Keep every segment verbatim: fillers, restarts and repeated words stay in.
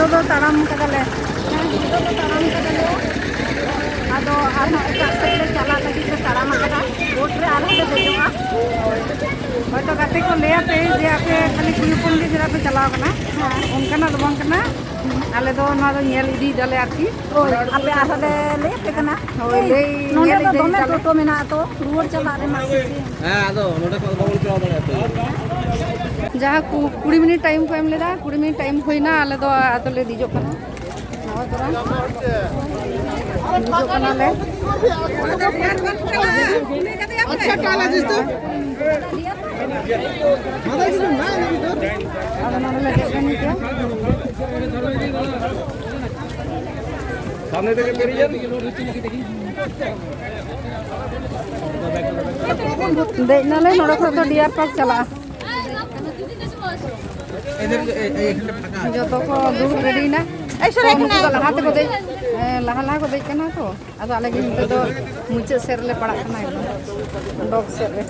ᱱᱤᱛᱚᱜ ᱫᱚ ᱛᱟᱲᱟᱢ ᱠᱟᱫᱟᱞᱮ᱾ ᱦᱮᱸ, ᱱᱤᱛᱚᱜ ᱫᱚ ᱛᱟᱲᱟᱢ ᱠᱟᱫᱟᱞᱮ᱾ ᱟᱫᱚ ᱟᱨᱦᱚᱸ ᱮᱴᱟᱜ ᱥᱮᱫ ᱞᱮ ᱪᱟᱞᱟᱜ ᱞᱟᱹᱜᱤᱫ ᱞᱮ ᱛᱟᱲᱟᱢ ᱟᱠᱟᱫᱟ᱾ ᱵᱳᱴ ᱨᱮ ᱟᱨᱦᱚᱸ ᱞᱮ ᱫᱮᱡᱚᱜᱼᱟ᱾ ᱦᱚᱭᱛᱚ ᱜᱟᱛᱮ ᱠᱚ ᱞᱟᱹᱭᱟ ᱯᱮ ᱡᱮ ᱟᱯᱮ ᱠᱷᱟᱹᱞᱤ ᱠᱩᱲᱤ ᱦᱚᱯᱚᱱ ᱜᱮ ᱪᱮᱫᱟᱜ ᱯᱮ ᱪᱟᱞᱟᱣ ᱠᱟᱱᱟ? ᱦᱮᱸ᱾ ᱚᱱᱠᱟᱱᱟᱜ ᱫᱚ ᱵᱟᱝ ᱠᱟᱱᱟ᱾ ᱟᱞᱮ ᱫᱚ ᱱᱚᱣᱟ ᱫᱚ ᱧᱮᱞ ᱤᱫᱤᱭ ᱫᱟᱞᱮ ᱟᱨᱠᱤ᱾ ᱦᱳᱭ, ᱟᱯᱮ ᱟᱨᱦᱚᱸ ᱞᱮ ᱞᱟᱹᱭ ᱟᱯᱮ ᱠᱟᱱᱟ᱾ ᱦᱳᱭ, ᱞᱟᱹᱭ ᱱᱚᱰᱮ ᱧᱮᱞ ᱫᱚ ᱤᱫᱤᱭ ᱫᱚᱢᱮ ᱫᱟᱞᱮ᱾ ᱴᱳᱴᱳ ᱢᱮᱱᱟᱜᱼᱟ ᱛᱚ, ᱨᱩᱣᱟᱹᱲ ᱪᱟᱞᱟᱜ ᱨᱮᱱᱟᱜ ᱥᱤᱥᱴᱮᱢ᱾ ᱦᱮᱸ, ᱟᱫᱚ ᱱᱚᱰᱮ ᱠᱷᱚᱱ ᱵᱟᱵᱚᱱ ᱪᱟᱞᱟᱣ ᱫᱟᱲᱮᱭᱟᱜᱼᱟ ᱛᱚ᱾ ᱡᱟᱦᱟᱸ ᱠᱩ-, ᱠᱩᱲᱤ ᱢᱤᱱᱤᱴ ᱴᱟᱭᱤᱢ ᱠᱚ ᱮᱢ ᱞᱮᱫᱟ, ᱠᱩᱲᱤ ᱢᱤᱱᱤᱴ ᱴᱟᱭᱤᱢ ᱦᱩᱭᱱᱟ, ᱟᱞᱮ ᱫᱚ ᱟᱫᱚᱞᱮ ᱫᱮᱡᱚᱜ ᱠᱟᱱᱟ᱾ ᱱᱚᱜᱼᱚᱭ ᱛᱚᱨᱟ᱾ ᱦᱤᱡᱩᱜ ᱠᱟᱱᱟᱞᱮ᱾ ᱟᱪᱪᱷᱟ, ᱴᱟᱞᱟ ᱡᱤᱥ ᱛᱚ᱾ ᱟᱫᱚ ᱱᱚᱰᱮ ᱞᱮ ᱫᱮᱡ ᱞᱮᱱ ᱜᱮ᱾ ᱥᱟᱢᱱᱮ ᱛᱷᱮᱠᱮ ᱵᱮᱨᱤᱭᱮᱱ᱾ ᱫᱮᱡ ᱱᱟᱞᱮ, ᱱᱚᱰᱮ ᱠᱷᱚᱱ ᱫᱚ ᱰᱤᱭᱟᱨ ᱯᱟᱨᱠ ᱪᱟᱞᱟᱜᱼᱟ᱾ ᱡᱚᱛᱚ ᱠᱚ ᱫᱩᱲᱩᱵ ᱨᱮᱰᱤᱭᱮᱱᱟ᱾ ᱛᱚ, ᱱᱩᱠᱩ ᱫᱚ ᱞᱟᱦᱟ ᱛᱮᱠᱚ ᱫᱮᱡ, ᱦᱮᱸ, ᱞᱟᱦᱟ ᱞᱟᱦᱟ ᱠᱚ ᱫᱮᱡ ᱠᱟᱱᱟ ᱛᱚ᱾ ᱟᱫᱚ ᱟᱞᱮ ᱜᱮ ᱱᱤᱛᱚᱜ ᱫᱚ ᱢᱩᱪᱟᱹᱫ ᱥᱮᱫ ᱨᱮᱞᱮ ᱯᱟᱲᱟᱜ ᱠᱟᱱᱟ, ᱮᱠᱫᱚᱢ ᱰᱚᱜᱽ ᱥᱮᱫ ᱨᱮ᱾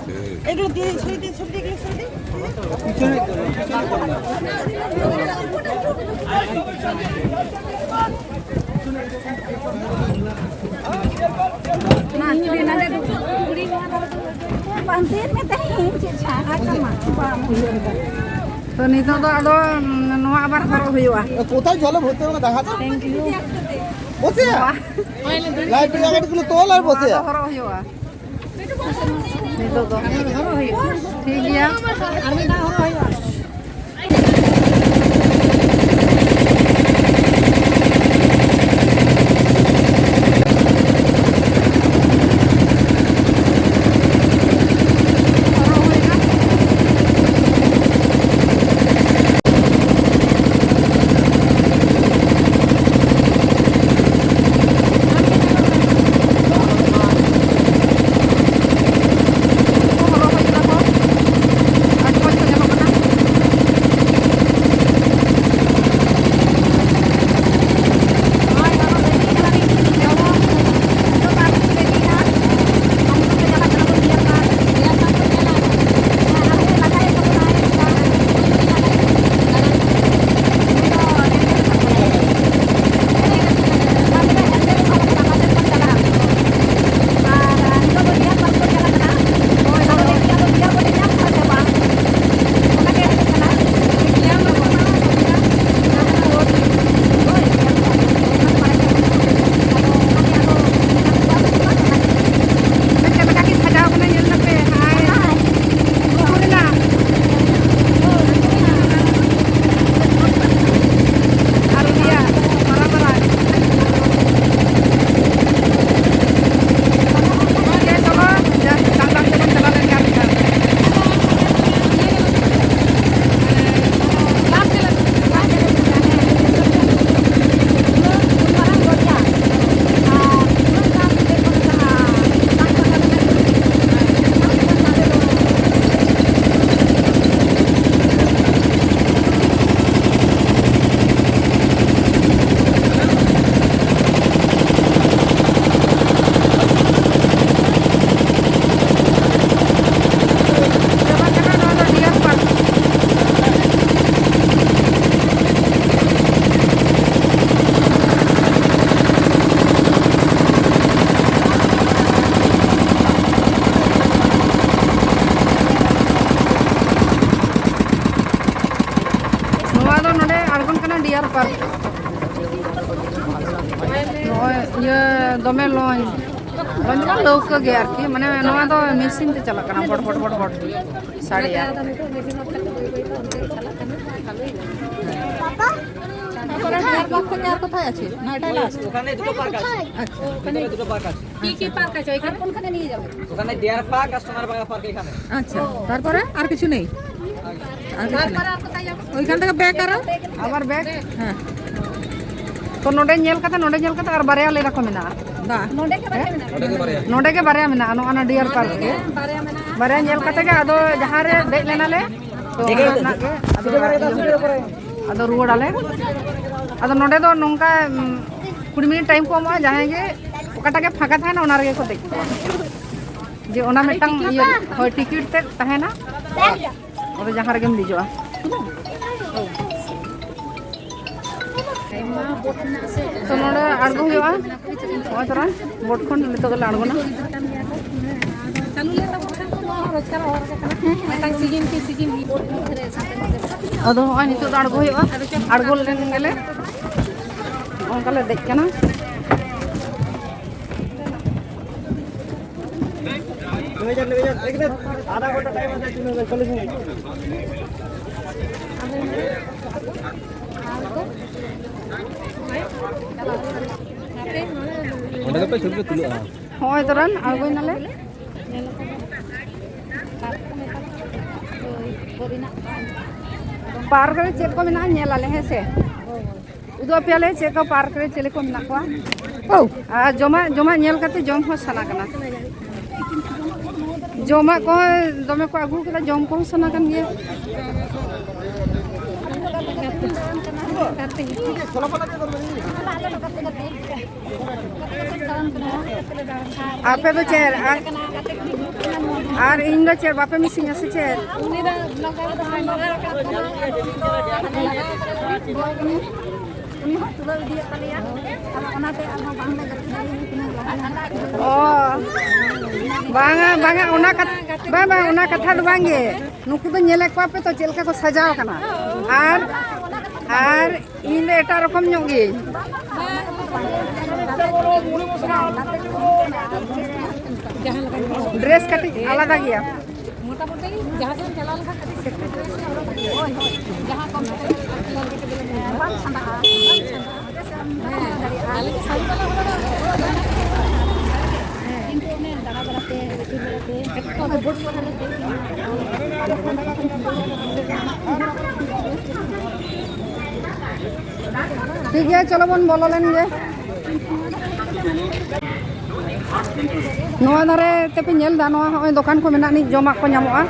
ᱵᱟᱝ, ᱛᱤᱱ ᱢᱮ ᱛᱮᱦᱮᱧ ᱪᱮᱫ ᱪᱷᱟᱲᱟ ᱠᱟᱢᱟ, ᱵᱟᱝ ᱦᱩᱭᱩᱜ ᱠᱟᱱᱟ᱾ ᱛᱚ, ᱱᱤᱛᱚᱜ ᱫᱚ ᱟᱫᱚ, ᱩᱸ, ᱱᱚᱣᱟ ᱟᱵᱟᱨ ᱦᱚᱨᱚᱜ ᱦᱩᱭᱩᱜᱼᱟ᱾ কোথায় জলে ভর্তি হবে, দেখা তো। Thank you. বসে। বাহ। লাইফ জ্যাকেট গুলো তোল আর বসে। নওয়া ᱫᱚ ᱦᱚᱨᱚᱜ ᱦᱩᱭᱩᱜᱼᱟ᱾ ᱱᱤᱛᱚᱜ ᱫᱚ᱾ ᱦᱚᱨᱚᱜ ᱦᱩᱭᱩᱜᱼᱟ᱾ ᱴᱷᱤᱠ ᱜᱮᱭᱟ᱾ ᱟᱨ ᱢᱤᱫ ᱫᱷᱟᱣ ᱦᱚᱨᱚᱜ ᱦᱩᱭᱩᱜᱼᱟ᱾ ᱱᱚᱜᱼᱚᱭ ᱤᱭᱟᱹ ᱫᱚᱢᱮ ᱞᱚᱧ, ᱞᱚᱧ ᱫᱚ ᱵᱟᱝ, ᱞᱟᱹᱣᱠᱟᱹ ᱜᱮ ᱟᱨᱠᱤ, ᱢᱟᱱᱮ ᱱᱚᱣᱟ ᱫᱚ ᱢᱮᱥᱤᱱ ᱛᱮ ᱪᱟᱞᱟᱜ ᱠᱟᱱᱟ, ᱵᱚᱰ ᱵᱚᱰ ᱵᱚᱰ ᱵᱚᱰ ᱥᱟᱰᱮᱭᱟ᱾ ᱰᱮᱭᱟᱨ ᱯᱟᱨᱠ ᱠᱷᱚᱱ ᱟᱨ কোথায় আছে? না, এটাই লাস্ট। ওখানে দুটো পার্ক আছে। আচ্ছা। ভিতরে দুটো পার্ক আছে। কি কি পার্ক আছে ওইখানে? কোনখানে নিয়ে যাবো? ওখানে ডিয়ার পার্ক আর সোনার বাংলা পার্ক এখানে। আচ্ছা, তারপরে আর কিছু নেই? আর কিছু নেই। ওইখান থেকে ব্যাক আরো? আবার ব্যাক? ᱦᱮᱸ᱾ ᱛᱚ ᱱᱚᱰᱮ ᱧᱮᱞ ᱠᱟᱛᱮ, ᱱᱚᱰᱮ ᱧᱮᱞ ᱠᱟᱛᱮ ᱟᱨ ᱵᱟᱨᱭᱟ ᱞᱟᱹᱭ ᱫᱟᱠᱚ ᱢᱮᱱᱟᱜᱼᱟ᱾ ᱵᱟ᱾ ᱱᱚᱰᱮ ᱜᱮ ᱵᱟᱨᱭᱟ ᱢᱮᱱᱟᱜᱼᱟ᱾ ᱱᱚᱰᱮ ᱜᱮ ᱵᱟᱨᱭᱟ ᱢᱮᱱᱟᱜᱼᱟ, ᱱᱚᱜᱼᱚ ᱱᱟ ᱰᱤᱭᱟᱨ ᱯᱟᱨᱠ ᱜᱮ᱾ ᱵᱟᱨᱭᱟ ᱧᱮᱞ ᱠᱟᱛᱮ ᱜᱮ ᱟᱫᱚ ᱡᱟᱦᱟᱸ ᱨᱮ ᱫᱮᱡ ᱞᱮᱱᱟᱞᱮ, ᱛᱚ ᱚᱸᱰᱮ ᱠᱷᱚᱱᱟᱜ ᱜᱮ ᱟᱫᱚ, ᱟᱫᱚ ᱨᱩᱣᱟᱹᱲᱟᱞᱮ᱾ ᱟᱫᱚ ᱱᱚᱰᱮ ᱫᱚ ᱱᱚᱝᱠᱟ, ᱩᱢ, ᱠᱩᱲᱤ ᱢᱤᱱᱤᱴ ᱴᱟᱭᱤᱢ ᱠᱚ ᱮᱢᱚᱜᱼᱟ, ᱡᱟᱦᱟᱸᱭ ᱜᱮ ᱚᱠᱟᱴᱟᱜ ᱜᱮ ᱯᱷᱟᱸᱠᱟ ᱛᱟᱦᱮᱱᱟ, ᱚᱱᱟ ᱨᱮᱜᱮ ᱠᱚ ᱫᱮᱡ ᱠᱚᱣᱟ᱾ ᱡᱮ ᱚᱱᱟ ᱢᱤᱫᱴᱟᱝ ᱤᱭᱟᱹ, ᱦᱳᱭ, ᱴᱤᱠᱤᱴ ᱛᱮ ᱛᱟᱦᱮᱱᱟ᱾ ᱟᱫᱚ ᱡᱟᱦᱟᱸ ᱨᱮᱜᱮᱢ ᱫᱮᱡᱚᱜᱼᱟ᱾ ᱛᱚ ᱱᱚᱰᱮ ᱟᱬᱜᱚ ᱦᱩᱭᱩᱜᱼᱟ᱾ ᱱᱚᱜᱼᱚᱭ ᱛᱚᱨᱟ ᱵᱳᱴ ᱠᱷᱚᱱ ᱱᱤᱛᱚᱜ ᱫᱚᱞᱮ ᱟᱬᱜᱚᱱᱟ᱾ ᱟᱫᱚ ᱱᱚᱜᱼᱚᱭ ᱱᱤᱛᱚᱜ ᱫᱚ ᱟᱬᱜᱚ ᱦᱩᱭᱩᱜᱼᱟ᱾ ᱟᱬᱜᱚ ᱞᱮᱱ ᱜᱮᱞᱮ ᱚᱱᱠᱟ ᱞᱮ ᱫᱮᱡ ᱠᱟᱱᱟ᱾ ᱚᱸᱰᱮ ᱜᱮᱯᱮ ᱪᱷᱚᱵᱤ ᱯᱮ ᱛᱩᱞᱟᱹᱜᱼᱟ᱾ ᱦᱚᱸᱜᱼᱚᱭ ᱛᱚᱨᱟᱱ ᱟᱬᱜᱚᱭᱱᱟᱞᱮ᱾ ᱯᱟᱨᱠ ᱨᱮ ᱪᱮᱫ ᱠᱚ ᱢᱮᱱᱟᱜᱼᱟ, ᱧᱮᱞ ᱟᱞᱮ, ᱦᱮᱸ ᱥᱮ? ᱩᱫᱩᱜ ᱟᱯᱮᱭᱟᱞᱮ ᱪᱮᱫ ᱠᱚ ᱯᱟᱨᱠ ᱨᱮ ᱪᱤᱞᱤ ᱠᱚ ᱢᱮᱱᱟᱜ ᱠᱚᱣᱟ᱾ ᱚ, ᱟᱨ ᱡᱚᱢᱟᱜ, ᱡᱚᱢᱟᱜ ᱧᱮᱞ ᱠᱟᱛᱮ ᱡᱚᱢ ᱦᱚᱸ ᱥᱟᱱᱟ ᱠᱟᱱᱟ᱾ ᱡᱚᱢᱟᱜ ᱠᱚᱦᱚᱸ ᱫᱚᱢᱮ ᱠᱚ ᱟᱹᱜᱩ ᱠᱟᱫᱟ, ᱡᱚᱢ ᱠᱚᱦᱚᱸ ᱥᱟᱱᱟ ᱠᱟᱱ ᱜᱮᱭᱟ᱾ ᱟᱯᱮ ᱫᱚ ᱪᱮᱫ? ᱟᱨ, ᱟᱨ ᱤᱧ ᱫᱚ ᱪᱮᱫ, ᱵᱟᱯᱮ ᱢᱤᱥᱤᱧᱟ ᱥᱮ ᱪᱮᱫ? ᱩᱱᱤ ᱫᱚ ᱵᱞᱚᱜᱟᱨ ᱫᱚ ᱵᱟᱝ, ᱵᱞᱚᱜᱟᱨ ᱟᱠᱟᱫ ᱠᱚᱣᱟ᱾ ᱩᱱᱤ ᱦᱚᱸ ᱛᱩᱞᱟᱹᱣ ᱤᱫᱤᱭᱮᱫ ᱛᱟᱞᱮᱭᱟ᱾ ᱟᱫᱚ ᱚᱱᱟᱛᱮ ᱟᱨᱦᱚᱸ ᱵᱟᱝᱞᱮ ᱜᱟᱛᱮ ᱫᱟᱲᱮᱭᱟᱭ ᱠᱟᱱᱟ᱾ ᱚ, ᱵᱟᱝᱟ, ᱵᱟᱝᱟ, ᱚᱱᱟ ᱠᱟᱛᱷᱟ, ᱵᱟᱝ, ᱵᱟᱝ, ᱚᱱᱟ ᱠᱟᱛᱷᱟ ᱫᱚ ᱵᱟᱝ ᱜᱮ᱾ ᱱᱩᱠᱩ ᱫᱚ ᱧᱮᱞᱮᱫ ᱠᱚᱣᱟ ᱯᱮ ᱛᱚ ᱪᱮᱫ ᱞᱮᱠᱟ ᱠᱚ ᱥᱟᱡᱟᱣ ᱠᱟᱱᱟ᱾ ᱟᱨ ᱟᱨ ᱤᱧ ᱫᱚ ᱮᱴᱟᱜ ᱨᱚᱠᱚᱢ ᱧᱚᱜ ᱜᱤᱭᱟᱹᱧ᱾ ᱰᱨᱮᱥ ᱠᱟᱹᱴᱤᱡ ᱟᱞᱟᱫᱟ ᱜᱮᱭᱟ᱾ ᱢᱚᱴᱟᱢᱩᱴᱤ ᱡᱟᱦᱟᱸ ᱥᱮᱫ ᱪᱟᱞᱟᱣ ᱞᱮᱱᱠᱷᱟᱱ ᱠᱟᱹᱴᱤᱡ ᱥᱮᱯᱴᱤ ᱰᱨᱮᱥ ᱜᱮ ᱦᱚᱨᱚᱜ ᱦᱩᱭᱩᱜᱼᱟ᱾ ᱦᱳᱭ, ᱦᱳᱭ᱾ ᱡᱟᱦᱟᱸ ᱠᱚᱢ ᱠᱟᱛᱮ ᱵᱟᱝ ᱪᱷᱟᱸᱫᱟᱜᱼᱟ, ᱵᱟᱝ ᱪᱷᱟᱸᱫᱟᱜᱼᱟ᱾ ᱦᱮᱸ, ᱟᱞᱮ ᱫᱚ ᱥᱟᱹᱲᱤ ᱵᱟᱞᱟ ᱦᱚᱲ ᱫᱚ ᱦᱮᱸ, ᱠᱤᱱᱛᱩ ᱚᱱᱮ ᱫᱟᱬᱟ ᱵᱟᱲᱟᱛᱮ, ᱟᱹᱪᱩᱨ ᱵᱟᱲᱟᱛᱮ, ᱮᱠᱴᱩ ᱵᱚᱦᱩᱛ ᱵᱟᱲᱟ ᱞᱮ ᱛᱟᱦᱮᱸ ᱠᱟᱱᱟ᱾ ᱴᱷᱤᱠ ᱜᱮᱭᱟ, ᱪᱚᱞᱚ ᱵᱚᱱ ᱵᱚᱞᱚ ᱞᱮᱱ ᱜᱮ᱾ ᱱᱚᱣᱟ ᱫᱷᱟᱨᱮ ᱛᱮᱯᱮ ᱧᱮᱞ ᱮᱫᱟ, ᱱᱚᱣᱟ ᱦᱚᱸᱜᱼᱚᱭ ᱫᱚᱠᱟᱱ ᱠᱚ ᱢᱮᱱᱟᱜ ᱟᱹᱱᱤᱡ, ᱡᱚᱢᱟᱜ ᱠᱚ ᱧᱟᱢᱚᱜᱼᱟ᱾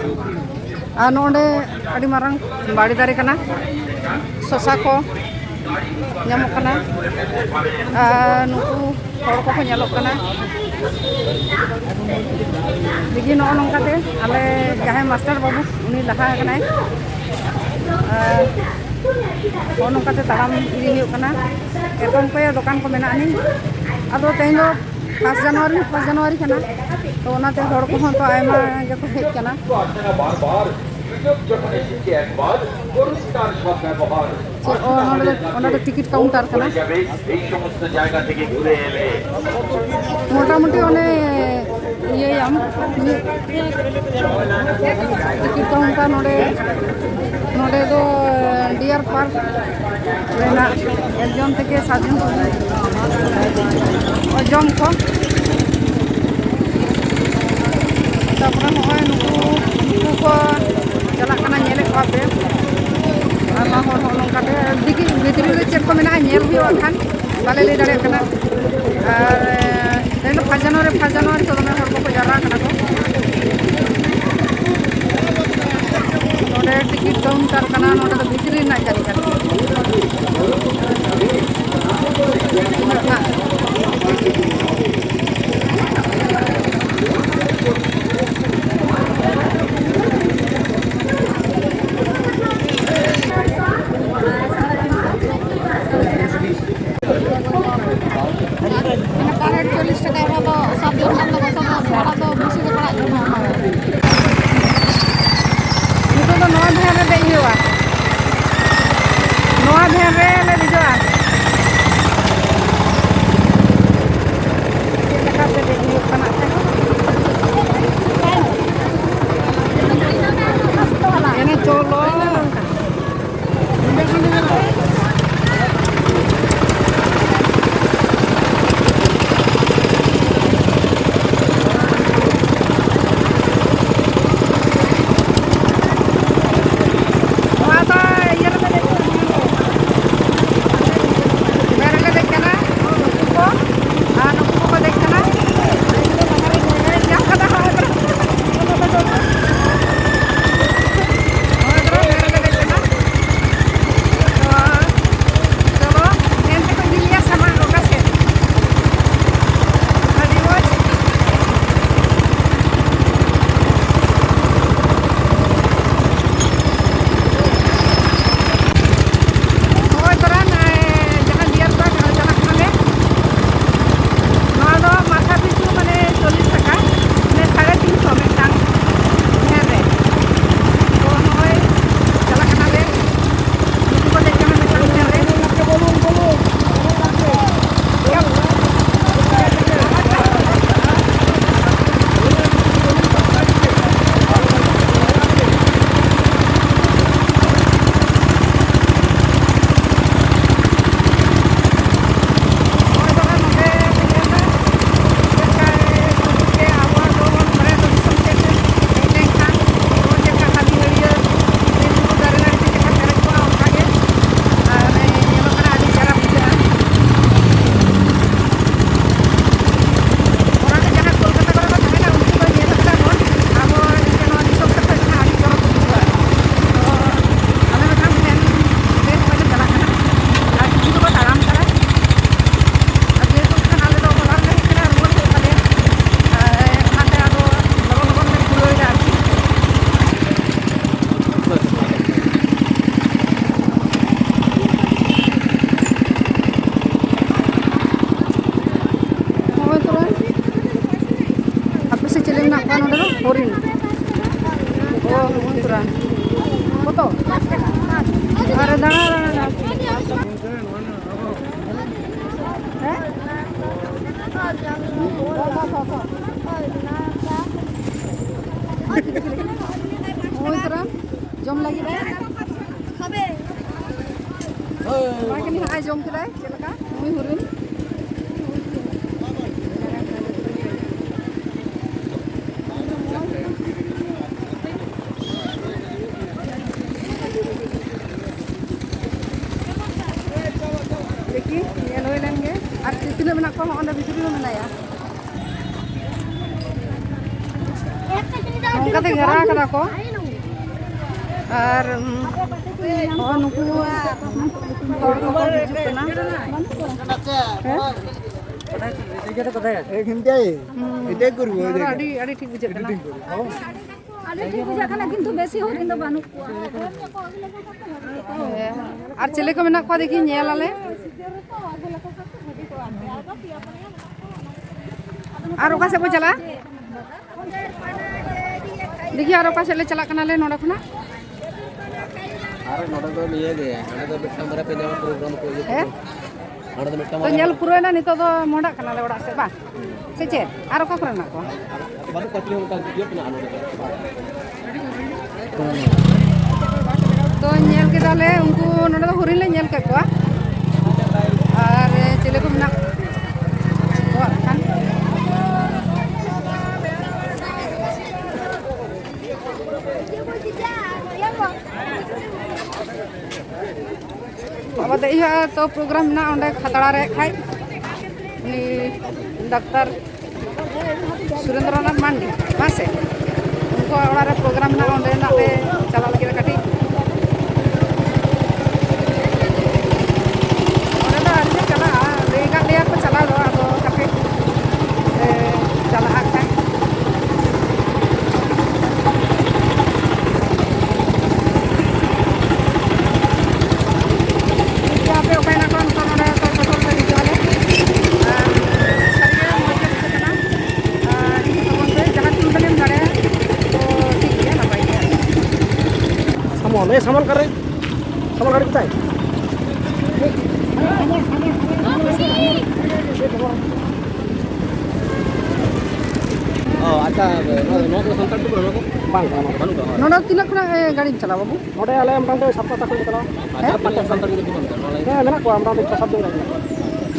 ᱟᱨ ᱱᱚᱰᱮ ᱟᱹᱰᱤ ᱢᱟᱨᱟᱝ ᱵᱟᱲᱮ ᱫᱟᱨᱮ ᱠᱟᱱᱟ, ᱥᱚᱥᱟ ᱠᱚ ᱧᱟᱢᱚᱜ ᱠᱟᱱᱟ᱾ ᱟᱨ ᱱᱩᱠᱩ ᱦᱚᱲ ᱠᱚᱠᱚ ᱧᱮᱞᱚᱜ ᱠᱟᱱᱟ᱾ ᱫᱮᱠᱷᱤ, ᱱᱚᱜᱼᱚ ᱱᱚᱝᱠᱟᱛᱮ ᱟᱞᱮ ᱡᱟᱦᱟᱸᱭ ᱢᱟᱥᱴᱟᱨ ᱵᱟᱹᱵᱩ, ᱩᱱᱤ ᱞᱟᱦᱟ ᱟᱠᱟᱱᱟᱭ᱾ ᱟᱨ ᱱᱚᱜᱼᱚ ᱱᱚᱝᱠᱟᱛᱮ ᱛᱟᱲᱟᱢ ᱤᱫᱤ ᱦᱩᱭᱩᱜ ᱠᱟᱱᱟ᱾ ᱮᱛᱚᱢ ᱠᱚᱭᱮ ᱫᱚᱠᱟᱱ ᱠᱚ ᱢᱮᱱᱟᱜ ᱟᱹᱱᱤᱡ᱾ ᱟᱫᱚ ᱛᱮᱦᱮᱧ ᱫᱚ ᱯᱷᱟᱥᱴ ᱡᱟᱱᱩᱣᱟᱨᱤ, ᱯᱷᱟᱥᱴ ᱡᱟᱱᱩᱣᱟᱨᱤ ᱠᱟᱱᱟ, ᱛᱚ ᱚᱱᱟᱛᱮ ᱦᱚᱲ ᱠᱚᱦᱚᱸ ᱛᱚ ᱟᱭᱢᱟ ᱜᱮᱠᱚ ᱦᱮᱡ ᱠᱟᱱᱟ᱾ ᱠᱚ ᱟᱥᱮ না বারবার, সুযোগ যখন এসেছে একবার, করুন তার সদ্ব্যবহার। ᱪᱮᱫ, ᱚ, ᱱᱚᱰᱮ ᱫᱚ, ᱚᱱᱟ ᱫᱚ ᱴᱤᱠᱤᱴ ᱠᱟᱣᱩᱱᱴᱟᱨ ᱠᱟᱱᱟ᱾ যাবে এই সমস্ত জায়গা থেকে ঘুরে এলে। ᱢᱚᱴᱟᱢᱩᱴᱤ ᱚᱱᱮ ᱤᱭᱟᱹᱭᱟᱢ, ᱢᱤᱫ ᱴᱤᱠᱤᱴ ᱠᱟᱣᱩᱱᱴᱟᱨ ᱱᱚᱰᱮ, ᱱᱚᱰᱮ ᱫᱚ ᱰᱤᱭᱟᱨ ᱯᱟᱨᱠ ᱨᱮᱱᱟᱜ ᱮᱠ ᱡᱚᱱ ᱛᱷᱮᱠᱮ ᱥᱟᱛ ᱡᱚᱱ ᱥᱩᱫᱷᱩ ᱡᱚᱢ ᱠᱚ᱾ ᱛᱟᱨᱯᱚᱨᱮ ᱱᱚᱜᱼᱚᱭ ᱱᱩᱠᱩ, ᱱᱩᱠᱩ ᱠᱚ ᱪᱟᱞᱟᱜ ᱠᱟᱱᱟ, ᱧᱮᱞᱮᱫ ᱠᱚᱣᱟ ᱯᱮ᱾ ᱟᱭᱢᱟ ᱦᱚᱲ ᱦᱚᱸ ᱱᱚᱝᱠᱟᱛᱮ ᱫᱤᱠᱤ ᱵᱷᱤᱛᱨᱤ ᱨᱮ ᱪᱮᱫ ᱠᱚ ᱢᱮᱱᱟᱜᱼᱟ, ᱧᱮᱞ ᱦᱩᱭᱩᱜᱼᱟ ᱠᱷᱟᱱ, ᱵᱟᱞᱮ ᱞᱟᱹᱭ ᱫᱟᱲᱮᱭᱟᱜ ᱠᱟᱱᱟ᱾ ᱟᱨ ᱛᱮᱦᱮᱧ ᱫᱚ ᱯᱷᱟᱥᱴ ᱡᱟᱱᱩᱣᱟᱨᱤ, ᱯᱷᱟᱥᱴ ᱡᱟᱱᱩᱣᱟᱨᱤ ᱛᱚ ᱫᱚᱢᱮ ᱦᱚᱲ ᱠᱚᱠᱚ ᱡᱟᱣᱨᱟ ᱠᱟᱱᱟ ᱠᱚ᱾ ᱱᱚᱰᱮ ᱴᱤᱠᱤᱴ ᱠᱟᱣᱩᱱᱴᱟᱨ ᱠᱟᱱᱟ, ᱱᱚᱰᱮ ᱫᱚ ᱵᱷᱤᱛᱨᱤ ᱨᱮᱱᱟᱜ ᱡᱟᱭᱜᱟ ᱠᱟᱱᱟ᱾ ᱛᱤᱱᱟᱹᱜ ᱱᱟᱜ ᱢᱟᱱᱮ per head ᱪᱚᱞᱞᱤᱥ ᱴᱟᱠᱟ, ᱚᱱᱟ ᱫᱚ ᱥᱟᱛ ᱡᱚᱱ ᱜᱟᱱ ᱫᱚ ᱵᱟᱥᱟ ᱫᱚ ᱵᱷᱟᱲᱟ ᱫᱚ ᱵᱮᱥᱤ ᱜᱮ ᱯᱟᱲᱟᱜ ᱠᱟᱱᱟ᱾ ᱱᱤᱛᱚᱜ ᱫᱚ ᱱᱚᱣᱟ ᱫᱷᱟᱨᱮ ᱨᱮ ᱫᱮᱡ ᱦᱩᱭᱩᱜᱼᱟ᱾ ᱱᱚ ᱦᱚᱨᱤᱱ᱾ ᱚ, ᱦᱚᱨᱤᱱ ᱛᱚᱨᱟ᱾ ᱠᱚᱛᱚ? ᱟᱨᱮ ᱫᱟᱬᱟ, ᱫᱟᱬᱟ, ᱫᱟᱬᱟ᱾ ᱦᱮᱸ? ᱦᱚᱨᱤᱱ ᱛᱚᱨᱟ᱾ ᱡᱚᱢ ᱞᱟᱹᱜᱤᱫ ᱮ᱾ ᱱᱚᱣᱟ ᱠᱤᱱ ᱦᱟᱸᱜ ᱮ ᱡᱚᱢ ᱠᱮᱫᱟᱭ, ᱪᱮᱫ ᱞᱮᱠᱟ? ᱱᱩᱭ ᱦᱚᱨᱤᱱ᱾ ᱫᱮᱠᱷᱤ, ᱧᱮᱞ ᱦᱩᱭ ᱞᱮᱱ ᱜᱮ᱾ ᱟᱨ ᱛᱤᱱᱟᱹᱜ ᱢᱮᱱᱟᱜ ᱠᱚᱣᱟ ᱚᱸᱰᱮ ᱵᱷᱤᱛᱨᱤ ᱨᱮ ᱢᱮᱱᱟᱭᱟ᱾ ᱱᱚᱝᱠᱟ ᱛᱮ ᱜᱷᱮᱨᱟ ᱠᱟᱫᱟ ᱠᱚ᱾ ᱟᱨ, ᱩᱢ, ᱦᱚᱸ, ᱱᱩᱠᱩ ᱦᱚᱲ ᱠᱚᱠᱚ ᱦᱤᱡᱩᱜ ᱠᱟᱱᱟ᱾ ᱦᱮᱸ? ᱦᱩᱸ, ᱱᱚᱣᱟ ᱫᱚ ᱟᱹᱰᱤ, ᱟᱹᱰᱤ ᱴᱷᱤᱠ ᱵᱩᱡᱷᱟᱹᱜ ᱠᱟᱱᱟ᱾ ᱟᱹᱰᱤ ᱴᱷᱤᱠ ᱵᱩᱡᱷᱟᱹᱜ ᱠᱟᱱᱟ, ᱠᱤᱱᱛᱩ ᱵᱮᱥᱤ ᱦᱚᱲ ᱤᱧ ᱫᱚ ᱵᱟᱹᱱᱩᱜ ᱠᱚᱣᱟ᱾ ᱦᱮᱸ, ᱟᱨ ᱪᱤᱞᱤ ᱠᱚ ᱢᱮᱱᱟᱜ ᱠᱚᱣᱟ ᱫᱮᱠᱷᱤ ᱧᱮᱞ ᱟᱞᱮ᱾ ᱟᱨ ᱚᱠᱟ ᱥᱮᱫ ᱵᱚ ᱪᱟᱞᱟᱜᱼᱟ? ᱫᱮᱠᱷᱤ, ᱟᱨ ᱚᱠᱟ ᱥᱮᱫ ᱞᱮ ᱪᱟᱞᱟᱜ ᱠᱟᱱᱟᱞᱮ ᱱᱚᱰᱮ ᱠᱷᱚᱱᱟᱜ? ᱟᱨ ᱱᱚᱰᱮ ᱫᱚ ᱱᱤᱭᱟᱹ ᱜᱮ, ᱱᱚᱰᱮ ᱫᱚ ᱢᱤᱫᱴᱟᱝ ᱵᱟᱨᱭᱟ ᱯᱮ ᱧᱟᱢᱟ program ᱠᱚ ᱤᱭᱟᱹ ᱠᱚ᱾ ᱦᱮᱸ? ᱱᱚᱰᱮ ᱫᱚ ᱢᱤᱫᱴᱟᱝ ᱛᱚ, ᱵᱟᱨᱭᱟ ᱧᱮᱞ ᱯᱩᱨᱟᱹᱣᱮᱱᱟ, ᱱᱤᱛᱚᱜ ᱫᱚ ᱢᱚᱦᱰᱟᱜ ᱠᱟᱱᱟᱞᱮ ᱚᱲᱟᱜ ᱥᱮᱫ, ᱵᱟᱝ? ᱥᱮ ᱪᱮᱫ? ᱟᱨ ᱚᱠᱟ ᱠᱚᱨᱮ ᱢᱮᱱᱟᱜ ᱠᱚᱣᱟ? ᱵᱟᱹᱱᱩᱜ ᱠᱚᱣᱟ, ᱪᱮᱫ ᱦᱚᱸ ᱚᱱᱠᱟ ᱤᱭᱟᱹ ᱢᱮᱱᱟᱜᱼᱟ ᱱᱚᱰᱮ ᱫᱚ᱾ ᱛᱚ, ᱧᱮᱞ ᱠᱮᱫᱟᱞᱮ, ᱩᱱᱠᱩ ᱱᱚᱰᱮ ᱫᱚ ᱦᱚᱨᱤᱱ ᱞᱮ ᱧᱮᱞ ᱠᱮᱫ ᱠᱚᱣᱟ᱾ ᱟᱨ ᱪᱤᱞᱤ ᱠᱚ ᱢᱮᱱᱟᱜ ᱠᱚᱣᱟ ᱠᱷᱟᱱ? ᱟᱵᱟᱨ ᱫᱮᱡ ᱦᱩᱭᱩᱜᱼᱟ ᱛᱚ, program ᱢᱮᱱᱟᱜᱼᱟ ᱚᱸᱰᱮ ᱠᱷᱟᱛᱲᱟ ᱨᱮ ᱠᱷᱟᱡ, ᱩᱱᱤ ᱰᱟᱠᱛᱟᱨ ᱥᱩᱨᱮᱱᱫᱨᱚᱱᱟᱛᱷ ᱢᱟᱱᱰᱤ, ᱵᱟᱝ ᱥᱮ? ᱩᱱᱠᱩᱣᱟᱜ ᱚᱲᱟᱜ ᱨᱮ program ᱢᱮᱱᱟᱜᱼᱟ, ᱚᱸᱰᱮᱱᱟᱜ ᱞᱮ ᱪᱟᱞᱟᱜ ᱞᱟᱹᱜᱤᱫ ᱠᱟᱹᱴᱤᱡ᱾ ᱚᱸᱰᱮ ᱫᱚ ᱟᱹᱣᱨᱤ ᱞᱮ ᱪᱟᱞᱟᱜᱼᱟ, ᱞᱟᱹᱭ ᱠᱟᱜ ᱞᱮᱭᱟ ᱠᱚ ᱪᱟᱞᱟᱣ ᱫᱚ, ᱟᱫᱚ ᱦᱟᱯᱮ ᱞᱮ ᱪᱟᱞᱟᱜᱼᱟ ᱠᱷᱟᱡ᱾ ᱴᱷᱤᱠ ᱜᱮᱭᱟ, ᱟᱯᱮ ᱚᱠᱟ ᱦᱮᱱᱟᱜ ᱠᱚᱣᱟ ᱱᱤᱛᱚᱜ ᱱᱚᱰᱮ ᱛᱚᱞ ᱯᱚᱴᱚᱢ ᱛᱮ ᱦᱤᱡᱩᱜ ᱟᱞᱮ᱾ ᱟᱨ ᱥᱟᱹᱨᱤᱜᱮ ᱢᱚᱡᱽ ᱜᱮ ᱵᱩᱡᱷᱟᱹᱜ ᱠᱟᱱᱟ᱾ ᱟᱨ ᱤᱧ ᱥᱟᱵᱚᱱ ᱛᱮ ᱡᱟᱦᱟᱸ ᱛᱤᱱ ᱩᱰᱟᱹᱝ ᱮᱢ ᱫᱟᱲᱮᱭᱟᱜᱼᱟ, ᱥᱟᱢᱟᱞ ᱠᱟᱨᱮ, ᱥᱟᱢᱟᱞ ᱠᱟᱨᱮ ᱠᱚᱛᱟᱭ? ᱚ, ᱟᱪᱪᱷᱟ, ᱱᱚᱣᱟ, ᱱᱚᱣᱟ ᱠᱚ ᱥᱟᱱᱛᱟᱲ ᱫᱚ ᱵᱟᱹᱱᱩᱜ ᱠᱚᱣᱟ? ᱵᱟᱝ, ᱵᱟᱝ, ᱵᱟᱹᱱᱩᱜ ᱠᱚᱣᱟ᱾ ᱱᱚᱰᱮ ᱛᱤᱱᱟᱹᱜ ᱠᱷᱚᱱᱟᱜ, ᱮ, ᱜᱟᱹᱰᱤᱢ ᱪᱟᱞᱟᱣᱟ, ᱵᱟᱹᱵᱩ? ᱱᱚᱰᱮ ᱟᱞᱮ ᱢᱚᱴᱟᱢᱩᱴᱤ ᱥᱟᱛ ᱟᱴ ᱠᱷᱚᱱ ᱞᱮ ᱪᱟᱞᱟᱣᱟ᱾ ᱟᱪᱪᱷᱟ, ᱛᱤᱱᱟᱹᱜ ᱥᱟᱱᱛᱟᱲ ᱜᱤᱫᱽᱨᱟᱹ ᱠᱚ ᱢᱮᱱᱟᱜ ᱠᱚᱣᱟ? ᱦᱮᱸ, ᱢᱮᱱᱟᱜ ᱠᱚᱣᱟ, ᱢᱚᱴᱟᱢᱩᱴᱤ ᱪᱷᱚ ᱥᱟᱛ ᱡᱚᱱ ᱜᱟᱱ ᱢᱮᱱᱟᱜ ᱠᱚᱣᱟ᱾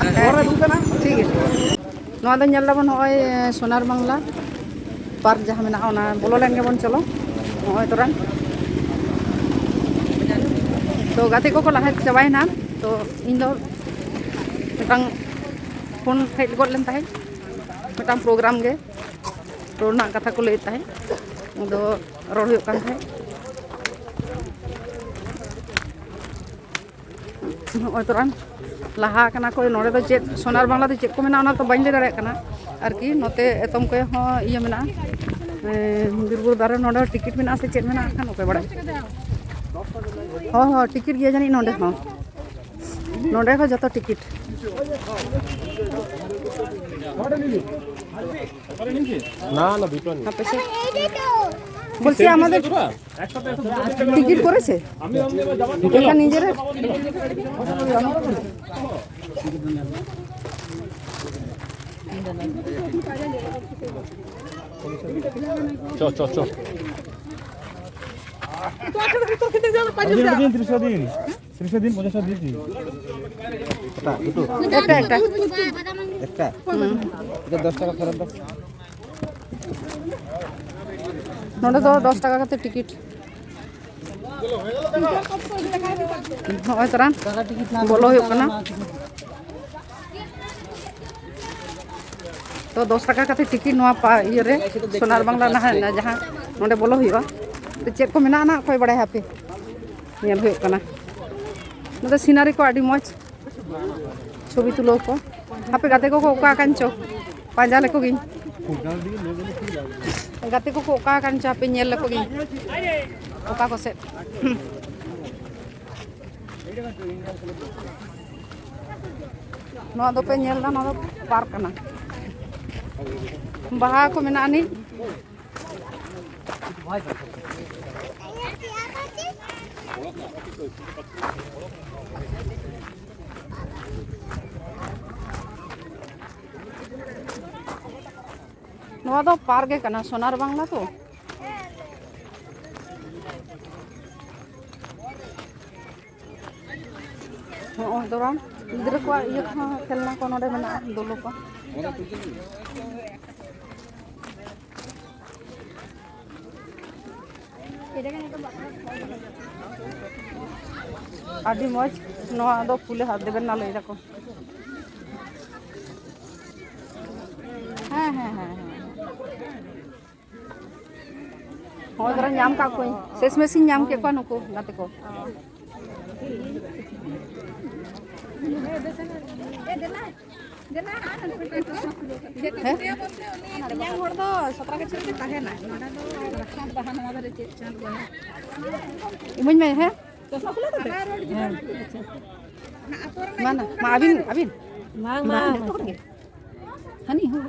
ᱦᱮᱸ, ᱦᱚᱨ ᱨᱮ ᱫᱩᱲᱩᱵ ᱠᱟᱱᱟ᱾ ᱴᱷᱤᱠ ᱜᱮᱭᱟ᱾ ᱱᱚᱣᱟ ᱫᱚ ᱧᱮᱞ ᱫᱟᱵᱚᱱ ᱱᱚᱜᱼᱚᱭ, ᱮ, ᱥᱳᱱᱟᱨ ᱵᱟᱝᱞᱟ ᱯᱟᱨᱠ ᱡᱟᱦᱟᱸ ᱢᱮᱱᱟᱜᱼᱟ, ᱚᱱᱟ ᱵᱚᱞᱚ ᱞᱮᱱ ᱜᱮᱵᱚᱱ, ᱪᱚᱞᱚ᱾ ᱱᱚᱜᱼᱚᱭ ᱛᱚᱨᱟ᱾ ᱛᱚ, ᱜᱟᱛᱮ ᱠᱚᱠᱚ ᱞᱟᱦᱟ ᱪᱟᱵᱟᱭᱮᱱᱟ᱾ ᱛᱚ, ᱤᱧ ᱫᱚ ᱢᱤᱫᱴᱟᱝ ᱯᱷᱳᱱ ᱦᱮᱡ ᱜᱚᱫ ᱞᱮᱱ ᱛᱟᱦᱮᱸᱫ, ᱢᱤᱫᱴᱟᱝ ᱯᱨᱳᱜᱨᱟᱢ ᱜᱮ, ᱨᱚᱲ ᱨᱮᱱᱟᱜ ᱠᱟᱛᱷᱟ ᱠᱚ ᱞᱟᱹᱭᱮᱫ ᱛᱟᱦᱮᱸᱫ, ᱟᱫᱚ ᱨᱚᱲ ᱦᱩᱭᱩᱜ ᱠᱟᱱ ᱛᱟᱦᱮᱸᱫ᱾ ᱱᱚᱜᱼᱚᱭ ᱛᱚᱨᱟᱱ ᱞᱟᱦᱟ ᱠᱟᱱᱟ ᱠᱚ᱾ ᱱᱚᱰᱮ ᱫᱚ ᱪᱮᱫ ᱥᱳᱱᱟᱨ ᱵᱟᱝᱞᱟ ᱫᱚ ᱪᱮᱫ ᱠᱚ ᱢᱮᱱᱟᱜᱼᱟ, ᱚᱱᱟ ᱛᱚ ᱵᱟᱹᱧ ᱞᱟᱹᱭ ᱫᱟᱲᱮᱭᱟᱜ ᱠᱟᱱᱟ᱾ ᱟᱨᱠᱤ ᱱᱚᱛᱮ ᱮᱛᱚᱢ ᱠᱚᱭᱮ ᱦᱚᱸ ᱤᱭᱟᱹ ᱢᱮᱱᱟᱜᱼᱟ, ᱮᱸ, ᱵᱤᱨ ᱵᱩᱨᱩ ᱫᱟᱨᱮ᱾ ᱱᱚᱰᱮ ᱦᱚᱸ ᱴᱤᱠᱤᱴ ᱢᱮᱱᱟᱜᱼᱟ ᱥᱮ ᱪᱮᱫ ᱢᱮᱱᱟᱜᱼᱟ, ᱠᱷᱟᱱ ᱚᱠᱚᱭ ᱵᱟᱲᱟᱭ᱾ ᱦᱚᱸ, ᱦᱚᱸ, ᱴᱤᱠᱤᱴ ᱜᱮᱭᱟ ᱡᱟᱹᱱᱤᱡ ᱱᱚᱰᱮ ᱦᱚᱸ᱾ ᱱᱚᱰᱮ ᱦᱚᱸ ᱡᱚᱛᱚ ᱴᱤᱠᱤᱴ᱾ না, না, দুটো নেই। ᱦᱟᱯᱮ ᱥᱮ᱾ বলছি, আমাদের টিকিট করেছে? এটা নিজেরা? চ, চ, চ। তিরিশটা দিন, তিরিশটা দিন, পঞ্চাশটা দিয়েছি। একটা, দুটো। একটা, একটা। একটা? হুম। এটা দশ টাকা ফেরত দাও। ᱱᱚᱰᱮ ᱫᱚ ᱫᱚᱥ ᱴᱟᱠᱟ ᱠᱟᱛᱮ ᱴᱤᱠᱤᱴ᱾ ᱱᱚᱜᱼᱚᱭ ᱛᱟᱨᱟᱱ ᱵᱚᱞᱚ ᱦᱩᱭᱩᱜ ᱠᱟᱱᱟ᱾ ᱛᱚ, ᱫᱚᱥ ᱴᱟᱠᱟ ᱠᱟᱛᱮ ᱴᱤᱠᱤᱴ ᱱᱚᱣᱟ ᱯᱟ-, ᱤᱭᱟᱹ ᱨᱮ, ᱥᱳᱱᱟᱨ ᱵᱟᱝᱞᱟ ᱱᱟᱦᱟᱜ ᱡᱟᱦᱟᱸ ᱱᱚᱰᱮ ᱵᱚᱞᱚ ᱦᱩᱭᱩᱜᱼᱟ᱾ ᱛᱚ, ᱪᱮᱫ ᱠᱚ ᱢᱮᱱᱟᱜᱼᱟ ᱱᱟᱦᱟᱜ, ᱚᱠᱚᱭ ᱵᱟᱲᱟᱭᱟ ᱦᱟᱯᱮ᱾ ᱧᱮᱞ ᱦᱩᱭᱩᱜ ᱠᱟᱱᱟ᱾ ᱱᱚᱛᱮ ᱥᱤᱱᱟᱨᱤ ᱠᱚ ᱟᱹᱰᱤ ᱢᱚᱡᱽ, ᱪᱷᱚᱵᱤ ᱛᱩᱞᱟᱹᱣ ᱠᱚ᱾ ᱦᱟᱯᱮ ᱜᱟᱛᱮ ᱠᱚᱠᱚ ᱚᱠᱟ ᱟᱠᱟᱱ ᱪᱚ, ᱯᱟᱸᱡᱟ ᱞᱮᱠᱚ ᱜᱤᱧ᱾ ᱜᱟᱛᱮ ᱠᱚᱠᱚ ᱚᱠᱟ ᱟᱠᱟᱱ ᱪᱚ, ᱦᱟᱯᱮ ᱧᱮᱞ ᱞᱮᱠᱚ ᱜᱤᱧ ᱚᱠᱟ ᱠᱚ ᱥᱮᱫ᱾ ᱱᱚᱣᱟ ᱫᱚᱯᱮ ᱧᱮᱞ ᱮᱫᱟ, ᱱᱚᱣᱟ ᱫᱚ ᱯᱟᱨᱠ ᱠᱟᱱᱟ, ᱵᱟᱦᱟ ᱠᱚ ᱢᱮᱱᱟᱜ ᱟᱹᱱᱤᱡ᱾ ᱱᱚᱣᱟ ᱫᱚ ᱯᱟᱨᱠ ᱜᱮ ᱠᱟᱱᱟ, ᱥᱳᱱᱟᱨ ᱵᱟᱝᱞᱟ ᱛᱚ᱾ ᱦᱚᱸᱜᱼᱚᱭ ᱫᱚᱨᱟᱱ ᱜᱤᱫᱽᱨᱟᱹ ᱠᱚᱣᱟᱜ ᱤᱭᱟᱹ ᱠᱚᱦᱚᱸ, ᱠᱷᱮᱞᱱᱟ ᱠᱚ ᱱᱚᱰᱮ ᱢᱮᱱᱟᱜᱼᱟ, ᱫᱳᱞᱳ ᱠᱚ᱾ ᱟᱹᱰᱤ ᱢᱚᱡᱽ᱾ ᱱᱚᱣᱟ ᱫᱚ ᱯᱷᱩᱞᱮ ᱦᱟᱛ ᱫᱮᱵᱮᱱ ᱱᱟ ᱞᱟᱹᱭ ᱫᱟᱠᱚ᱾ ᱦᱮᱸ, ᱦᱮᱸ, ᱦᱮᱸ, ᱦᱮᱸ᱾ ᱦᱳᱭ, ᱛᱚᱨᱟ ᱧᱟᱢ ᱠᱟᱜ ᱠᱚᱣᱟᱹᱧ, ᱥᱮᱥ ᱢᱮᱥᱤᱧ ᱧᱟᱢ ᱠᱮᱫ ᱠᱚᱣᱟ ᱱᱩᱠᱩ ᱜᱟᱛᱮ ᱠᱚ᱾ ᱦᱮᱸ? ᱤᱢᱟᱹᱧ ᱢᱮ, ᱦᱮᱸ? ᱢᱟ ᱱᱟ, ᱢᱟ ᱟᱹᱵᱤᱱ, ᱟᱹᱵᱤᱱ᱾ ᱵᱟᱝ, ᱵᱟᱝ᱾ ᱡᱚᱛᱚ ᱦᱚᱲ ᱜᱮ᱾ ᱦᱟᱹᱱᱤ ᱦᱚᱸ᱾